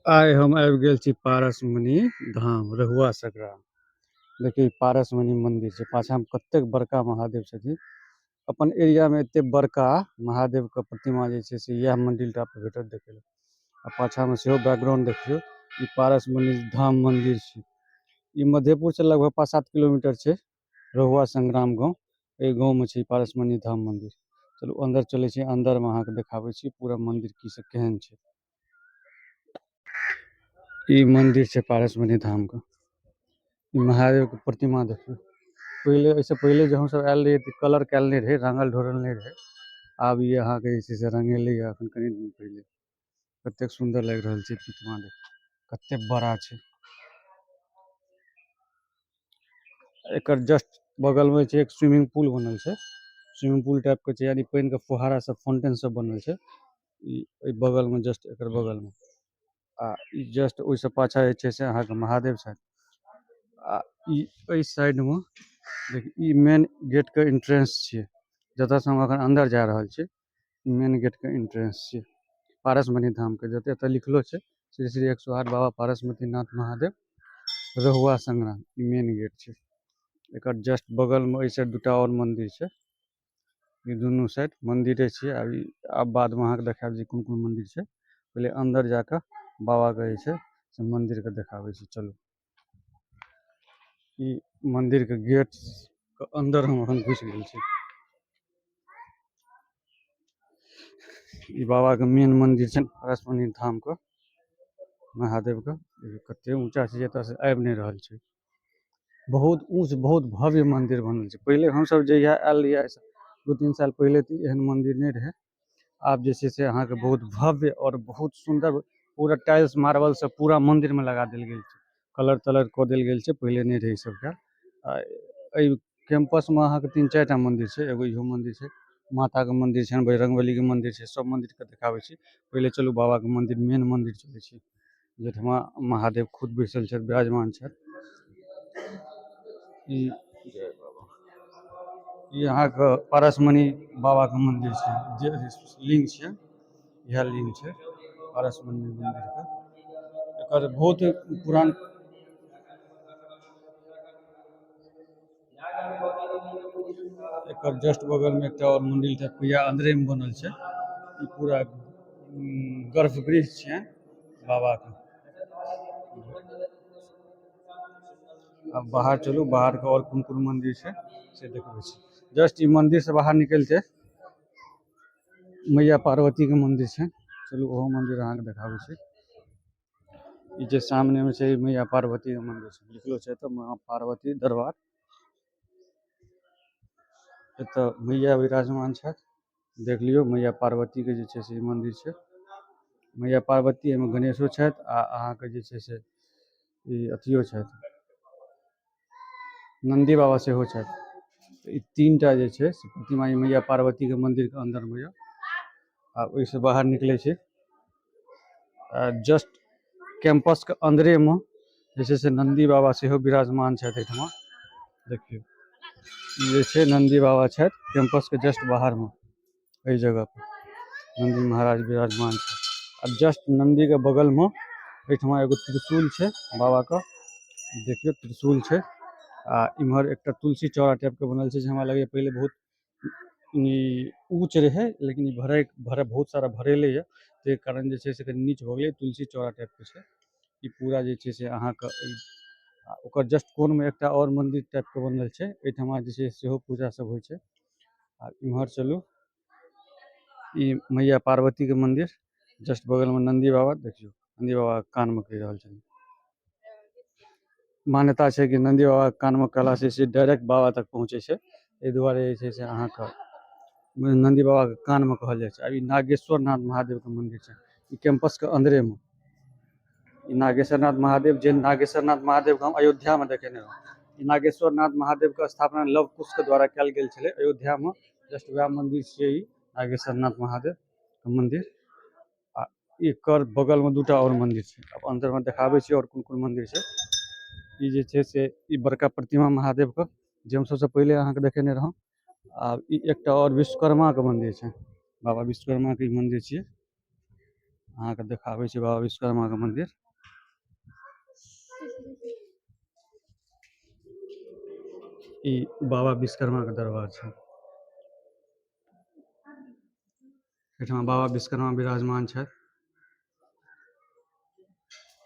आइ हम आबि गेल छी पारसमणि धाम रहुआ सकरा। देखियौ ई पारसमणि मंदिर छै, पाछा में कतेक बड़का महादेव छथिन। अपन एरिया में एते बड़का महादेव के प्रतिमा जे छै से इएह मंदिर टा पर भेटत देखै लए। आ पाछा में सेहो बैकग्राउंड देखियौ, ई पारसमणि धाम मंदिर छै। ई मधेपुर से लगभग 5-7 किलोमीटर छै, रहुआ संग्राम गांव। एहि गांव में छै ई पारसमणि धाम मंदिर। चलू अंदर चलै छी, अंदर में अहाँके देखाबै छी पूरा मंदिर की सब केहन छै। ई मंदिर छै पारसमणि धाम के। ई महादेव के प्रतिमा देखियौ। पहिले एहिसँ पहिले जे हमसब आयल रहियै तऽ कलर कयल नहि रहै, रंगल ढोरल नहि रहै। आब ई अहाँके जे छै से रंगेलै यऽ अखन कनि दिन पहिले। कतेक सुन्दर लागि रहल छै प्रतिमा देख, कतेक बड़ा छै। एकर जस्ट बगल में छै एक स्विमिंग पूल बनल छै, स्विमिंग पूल टाइप के छै, यानी पानि के फुहारा सब फाउंटेन सब बनल छै। ई एहि बगल में जस्ट एकर बगल में, आ ई जस्ट ओहिसँ पाछा जे छै से अहाँके महादेव छथि। आ ई एहि साइड में देखियौ ई मेन गेट के एंट्रेंस छियै, जतऽ से हम अखन अंदर जा रहल छी। मेन गेट के एंट्रेंस छियै पारसमणि धाम के, जतऽ एतऽ लिखलो छै श्री श्री 108 बाबा पारसमणि नाथ महादेव रहुआ संग्राम। ई मेन गेट छै। एकर जस्ट बगल में एहि साइड दूटा और मंदिर छै। ई दुनू साइड मंदिरे छियै। आब ई आब बाद में अहाँके देखायब जे कोन कोन मंदिर छै। पहिले अंदर जाकऽ बाबा के जे छै से मंदिर के देखाबै छी। चलू, ई मंदिर के गेट के अंदर हम अखन घुसि गेल छी। ई बाबा के मेन मंदिर छै पारसमणि धाम के, महादेव के। कते ऊंचा छै जे एतऽ से आबि नहि रहल छै। बहुत ऊंच बहुत भव्य मंदिर बनल छै। पहिले हमसब जहिया आयल रहियै 2-3 साल पहिले तऽ एहन मंदिर नहि रहै। आब जे छै से अहाँके बहुत भव्य और बहुत सुन्दर पूरा टाइल्स मार्बल सब पूरा मंदिर में लगा देल गेल छै, कलर तलर कऽ देल गेल छै, पहिले नहि रहै ई सबके। आ एहि कैंपस में अहाँके 3-4 टा मंदिर छै। एगो इहो मंदिर छै, माता के मंदिर छै, बजरंगबली के मंदिर छै, सब मंदिर के देखाबै छी। पहिले चलू बाबा के मंदिर, मेन मंदिर चलै छी, जठमा महादेव खुद बैसल छथि, विराजमान छथि। ई जय बाबा। ई अहाँके पारसमणि बाबा के मंदिर छै, जे लिंग छै, इएह लिंग छै पारसमणि मंदिर के। एकर बहुत पुरान एकर जस्ट बगल में एकटा और मंदिर टाइप के या अंदरे में बनल छै। ई पूरा गर्भगृह छै बाबा के। अब बाहर चलू, बाहर के और कोन कोन मंदिर छै से देखबै छी। जस्ट ई मंदिर से बाहर निकलते मैया पार्वती के मंदिर छै। चलू ओहो मंदिर अहाँके देखाबै छी। ई जे सामने में छै मैया पार्वती के मंदिर छै, लिखलो छै तऽ माँ पार्वती दरबार। एतऽ मैया विराजमान छथि। देख लियौ मैया पार्वती के जे छै से ई मंदिर छै। मैया पार्वती, एहिमे गणेशो छथि आ अहाँके जे छै से ई अथियो छथि, नन्दी बाबा सेहो छथि। ई 3टा जे छै से प्रतिमा ई मैया पार्वती के मंदिर के अंदर में यऽ। आ ओहिसँ बाहर निकलै छै आ जस्ट कैंपस के अंदरे में जे छै से नन्दी बाबा सेहो विराजमान छथि एहिठमा। देखियौ ई जे छै नन्दी बाबा छथि कैंपस के जस्ट बाहर में, एहि जगह पर नन्दी महाराज विराजमान छथि। आ जस्ट नन्दी के बगल में एहिठमा एगो त्रिशूल छै बाबा के, देखियौ त्रिशूल छै। आ इम्हर एकटा तुलसी चौरा टाइप के बनल छै, जे हमरा लगैए पहिले बहुत ई ऊँच रहै, लेकिन ई भरे भरे बहुत सारा भरेले यऽ, ताहि कारण जे छै से कनि नीच भऽ गेलै। तुलसी चौरा टाइप के छै ई पूरा जे छै से अहाँके। आ ओकर जस्ट कोन में एकटा और मंदिर टाइप के बनल छै, एहिठमा जे छै सेहो पूजा सब होइ छै। आ इम्हर चलू, ई मैया पार्वती के मंदिर, जस्ट बगल में नन्दी बाबा। देखियौ नन्दी बाबा कान में कहि रहल छथिन। मान्यता छै कि नन्दी बाबा के कान में कहला से से डायरेक्ट बाबा तक पहुँचै छै, एहि दुआरे जे छै से अहाँके नन्दी बाबा के कान में कहल जाइ छै। आ ई नागेश्वर नाथ महादेव के मंदिर छै, ई कैंपस के अंदरे में। ई नागेश्वर नाथ महादेव, जे नागेश्वर नाथ महादेव के हम अयोध्या में देखेने रहौं, ई नागेश्वर नाथ महादेव के स्थापना लव कुश के द्वारा कयल गेल छलै अयोध्या में। जस्ट वएह मंदिर छियै ई नागेश्वर नाथ महादेव के मंदिर। आ एकर बगल में दूटा और मंदिर छै। आब अंदर में देखाबै छी और कोन कोन मंदिर छै। ई जे छै से ई बड़का प्रतिमा महादेव के, जे हम सबसँ पहिले अहाँके देखेने रहौं। आ ई एकटा और विश्वकर्मा के मंदिर छै, बाबा विश्वकर्मा के ई मंदिर छियै। अहाँके देखाबै छी बाबा विश्वकर्माके मन्दिर। ई बाबा विश्वकर्माके दरबार छै। एहिठमा बाबा विश्वकर्मा विराजमान छथि।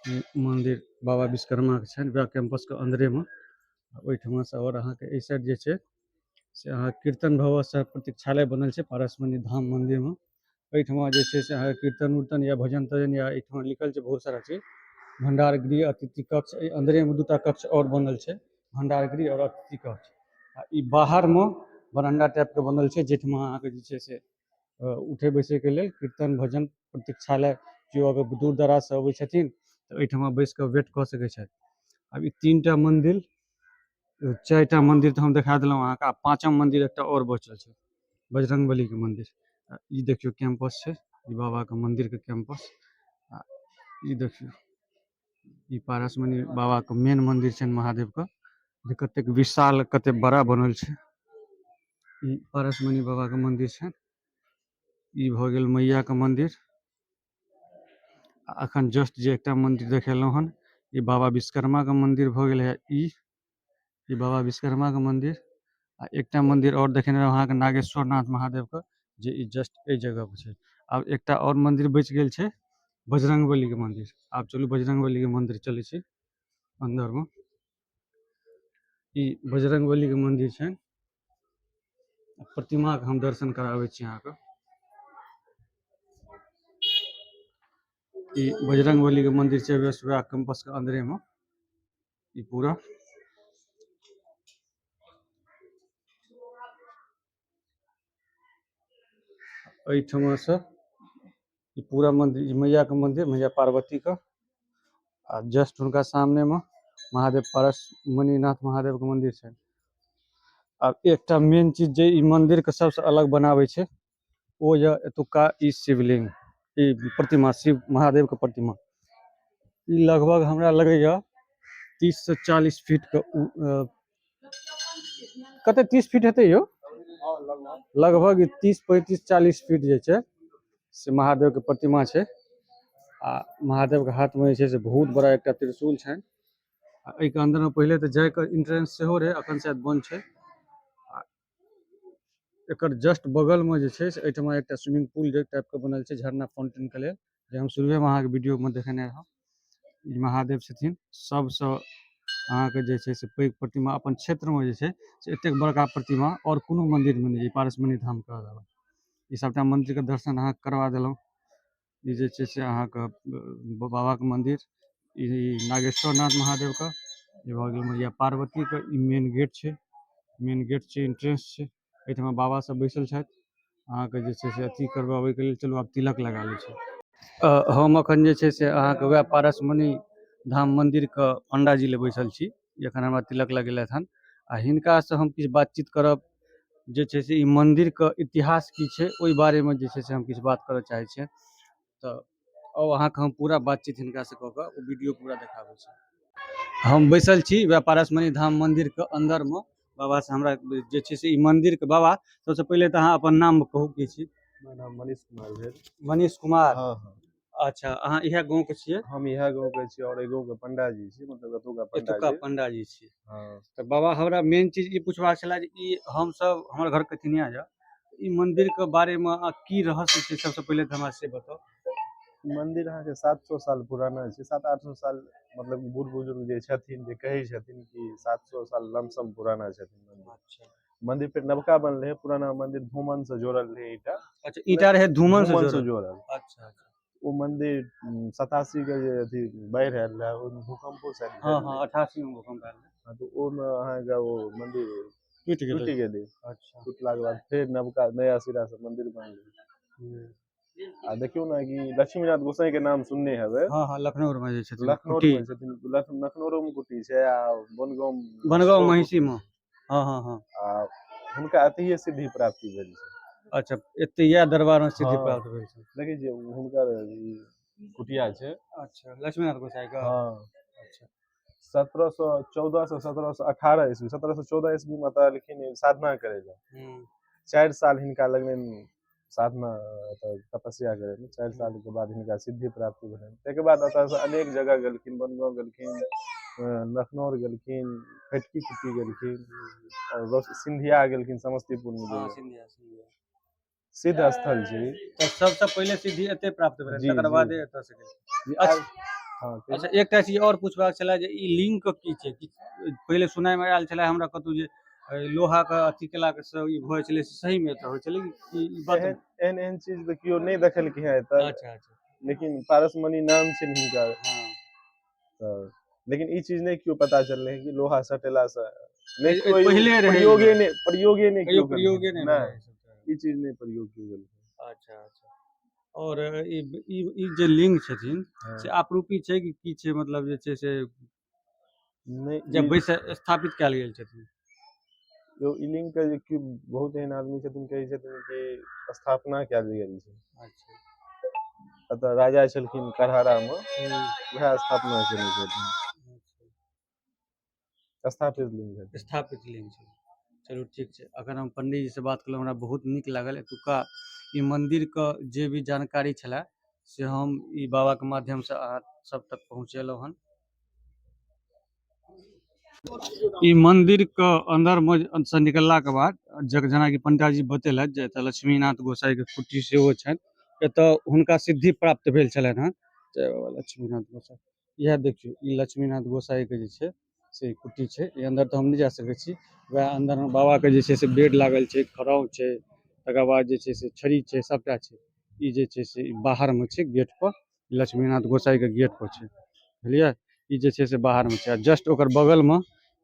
ई मन्दिर बाबा विश्वकर्माके छनि, वएह कैंपसके अन्दरेमे। ओहिठमासँ आओर अहाँके एहि साइड जे छै से अहाँ कीर्तन भवन से प्रतीक्षालय बनल छै पारसमणि धाम मन्दिरमे। एहिठमा जे छै से अहाँके कीर्तन उर्तन या भजन तजन या एहिठमा लिखल छै बहुत सारा चीज। भंडार गृह, अतिथि कक्ष, एहि अन्दरेमे दूटा कक्ष आओर बनल छै, भंडार गृह आओर अतिथि कक्ष। आ ई बाहरमे बरंडा टाइपके बनल छै, जाहिठमा अहाँके जे छै से उठै बैसैके लेल कीर्तन भजन प्रतीक्षालय, केओ अगर दूर दराजसँ अबै छथिन तऽ एहिठमा बैस कऽ वेट कऽ सकै छथि। आब ई तीनटा मन्दिर, चारिटा मन्दिर तऽ हम देखा देलहुँ अहाँके। आब पाँचम मन्दिर एकटा आओर बचल छै, बजरङ्गबलीके मन्दिर। आ ई देखियौ कैंपस छै, ई बाबाके मन्दिरके कैंपस। आ ई देखियौ, ई पारसमणि बाबाके मेन मन्दिर छनि महादेवके, जे कतेक विशाल कतेक बड़ा बनल छै। ई पारसमणि बाबाके मन्दिर छनि। ई भऽ गेल मैयाके मन्दिर। आ अखन जस्ट जे एकटा मन्दिर देखेलहुँ हन, ई बाबा विश्वकर्माके मन्दिर भऽ गेल है। ई बाबा विश्वकर्माके मन्दिर। आ एकटा मन्दिर आओर देखेने रहौं अहाँके नागेश्वर नाथ महादेवके, जे ई जस्ट एहि जगह पर छै। आब एकटा आओर मन्दिर बचि गेल छै, बजरङ्गबलीके मन्दिर। आब चलू बजरङ्गबलीके मन्दिर चलै छी अन्दरमे। ई बजरङ्गबलीके मन्दिर छनि। प्रतिमाके हम दर्शन कराबै छी अहाँके। ई बजरङ्गबलीके मन्दिर छै वएह कैंपसके अन्दरेमे। ई पूरा एहिठमासँ ई पूरा मन्दिर, ई मैयाके मन्दिर, मैया पार्वतीके। आ जस्ट हुनका सामनेमे महादेव पारस मणिनाथ महादेवके मन्दिर छै। आब एकटा मेन चीज जे ई मन्दिरके सबसँ अलग बनाबै छै, ओ यऽ एतुक्का ई शिवलिंग, ई प्रतिमा, शिव महादेवके प्रतिमा। ई लगभग हमरा लगैए 30 से 40 फीटके, कते 30 फीट हेतै यौ? लगभग 30 35 40 फीट जे छै से महादेवके प्रतिमा छै। आ महादेवके हाथमे जे छै से बहुत बड़ा एकटा त्रिशूल छनि। आ एहिके अन्दरमे पहिले तऽ जाइके एंट्रेंस सेहो रहै, अखन शायद बंद छै। आ एकर जस्ट बगलमे जे छै से एहिठमा एकटा स्विमिंग पूल जे टाइपके बनल छै, झरना फाउंटेनके लेल, जे हम शुरुएमे अहाँके वीडियोमे देखेने रहौं। ई महादेव छथिन सबसँ अहाँके जे छै से पैघ प्रतिमा अपन क्षेत्रमे जे छै से एतेक बड़का प्रतिमा आओर कोनो मन्दिरमे नहि, पारसमणि धामके अलावा। ई सबटा मन्दिरके दर्शन अहाँके करवा देलहुँ। ई जे छै से अहाँके बाबाके मन्दिर, ई नागेश्वरनाथ महादेवके, ई भऽ गेल मैया पार्वतीके। ई मेन गेट छै, मेन गेट छै, एंट्रेंस छै। एहिठमा बाबा सब बैसल छथि अहाँके जे छै से अथी करबाबैके लेल। चलू आब तिलक लगा लै छी। हम अखन जे छै से अहाँके वएह पारसमणि धाम मन्दिरके पंडाजी लग बैसल छी। एखन हमरा तिलक लगेलथि हन। आ हिनकासँ हम किछु बातचीत करब, जे छै से ई मन्दिरके इतिहास की छै, ओहि बारेमे जे छै से हम किछु बात करऽ चाहै छियनि। तऽ आउ अहाँके हम पूरा बातचीत हिनकासँ कऽ कऽ ओ वीडियो पूरा देखाबै छी। हम बैसल छी वएह पारसमणि धाम मन्दिरके अन्दरमे। बाबासँ हमरा जे छै से ई मन्दिरके बाबा, सबसँ पहिले तऽ अहाँ अपन नाम कहू की छी? हमर नाम मनीष कुमार भेल। मनीष कुमार। हाँ हाँ। अच्छा, अहाँ इएह गाँवके छियै? हम इएह गाँवके छी और एहि गाँवके पंडाजी छी, मतलब एतुका एतुका पंडाजी। पंडाजी छी। हाँ। तऽ बाबा हमरा मेन चीज ई पुछबाक छलै जे ई हमसब, हमर घर कथिनिया यऽ, ई मन्दिरके बारेमे की रहस्य छै, सबसँ पहिले तऽ हमरा से बताउ। मंदिर अहाँके 700 साल पुराना छै, 700-800 साल, मतलब कि बूढ़ बुजुर्ग जे छथिन जे कहै छथिन कि 700 साल लमसम पुराना छथिन मंदिर। अच्छा। मंदिर फेर नवका बनलै है, पुराना मंदिर धूमन से जोड़ल रहै ईटा। अच्छा, ईटा रहै धूमन से धूमन से जोड़ल। जोड़ल। अच्छा अच्छा। ओ मंदिर 87 के जे अथी बाढ़ि आयल रहै, ओहिमे भूकंपो शायद भेल हाँ हाँ, रहै। 88 में भूकंप आयल रहै। हाँ, तऽ ओहिमे अहाँके ओ मंदिर टूटि गेलै। टूटि गेलै। अच्छा। टूटलाके बाद फेर नवका नया सिरा से मंदिर बनलै। आ देखियौ ने कि लक्ष्मीनाथ गोसाई के नाम सुनने हेबै। हाँ हाँ, लखनऊ में जे छथिन। लखनऊ कुटी। मे छथिन, लखनऊ मे कुटी छै आ बनगाँव बनगाँव सेहो महिषी कुटी मे। हाँ हाँ हाँ। आ हुनका अतिहे सिद्धि प्राप्ति भेल छै। अच्छा, एते इएह दरबार में सिद्धि हाँ। प्राप्त भेल छै। देखै छियै हुनकर ई कुटिया छै। अच्छा, लक्ष्मीनाथ गोसाई का। हाँ। अच्छा। 1714 से 1718 ईस्वी, 1714 ईस्वी में एतऽ एलखिन साधना करै लए। 4 साल हिनका लगलनि साधना एतऽ तपस्या करैमे 4 सालके बाद हिनका सिद्धि प्राप्ति भेलनि। ताहिके बाद एतऽसँ अनेक जगह गेलखिन, बनगाँव गेलखिन, लखनौर गेलखिन, फटकी कुट्टी गेलखिन और सिंधिया गेलखिन समस्तीपुरमे। हँ, जे सिंधिया, सिंधिया। सिद्ध स्थल छै। तऽ सबसँ पहिले सिद्धि एतै प्राप्त भेलै, जी, तकर जी। बादे एतऽ से गेलै। जी, अच्छा। हँ। अच्छा, एकटा चीज आओर पुछबाक छलै जे ई लिंग के की छै? कि पहिले सुनायमे आयल छलै हमरा कतहु जे लोहाके अथी केलाके से ई भऽ जाइ छलै, से सहीमे एतऽ होइ छलै कि ई बात? एहन एहन एहन चीज तऽ केओ नहि देखलखिन हेँ एतऽ। अच्छा अच्छा लेकिन पारसमणि नाम छै हिनकर। तऽ लेकिन ई चीज नहि केओ पता चललै कि लोहा सटेलासँ नहि। कोइ पहिले रहै ई प्रयोगे बात। नहि, प्रयोगे नहि कहियो केओ प्रयोगे केलखिन। नहि नहि भेलै ई सब तऽ। ई चीज नहि प्रयोग केओ केलखिन। अच्छा अच्छा और ई ई ई जे लिंग छथिन से आपरूपी छै कि की छै? मतलब जे छै से नहि। जब बैस स्थापित कयल गेल छथिन। यौ, ई लिंग के जे कि बहुत एहन आदमी छथिन, कहै छथिन कि स्थापना कयल गेल छै। एतऽ राजा छलखिन करहरा मे, वएह स्थापना केने छथिन। स्थापित लिंग छथिन। स्थापित लिंग छै। चलू, ठीक छै। अखन हम पंडीजीसँ बात केलहुँ, हमरा बहुत नीक लागल। एतुका ई मन्दिरके जे भी जानकारी छलए से हम ई बाबाके माध्यमसँ अहाँ सब तक पहुँचेलहुँ हन। ई मन्दिरके अन्दरमे सँ निकललाके बाद जेनाकि पंडाजी बतेलथि जे एतऽ लक्ष्मीनाथ गोसाईके कुटी सेहो छनि, एतऽ हुनका सिद्धि प्राप्त भेल छलनि हँ। जय बाबा लक्ष्मीनाथ गोसाई। इएह देखियौ, ई लक्ष्मीनाथ गोसाईके जे छै से कुटी छै। ई अन्दर तऽ हम नहि जा सकै छी। वएह अन्दरमे बाबाके जे छै से बेड लागल छै, खड़ाउं छै, तकर बाद जे छै से छड़ी छै, सबटा छै। ई जे छै से ई बाहरमे छै, गेट पर, लक्ष्मीनाथ गोसाईके गेट पर छै, बुझलियै? ई जे छै से बाहरमे छै आ जस्ट ओकर बगलमे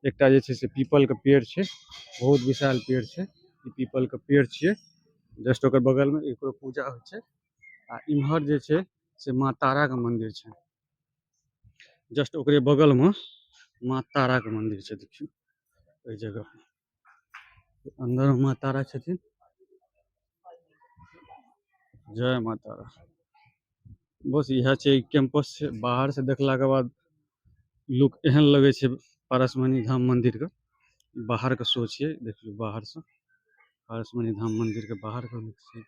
एकटा जे छै से पीपलके पेड़ छै, बहुत विशाल पेड़ छै। ई पीपलके पेड़ छियै। जस्ट ओकर बगलमे एकरो पूजा होइ छै आ इम्हर जे छै से माँ ताराके मन्दिर छै। जस्ट ओकरे बगलमे माँ ताराके मन्दिर छै। देखियौ, एहि जगह पर अन्दरमे माँ तारा छथिन। जय माँ तारा। बस इएह छै, कैंपस छै। बाहर से देखलाके बाद लुक एहन लगै छै पारसमणि धाम मन्दिरके। बाहरके शो छियै। देखियौ, बाहरसँ पारसमणि धाम मन्दिरके बाहरके लुक छै।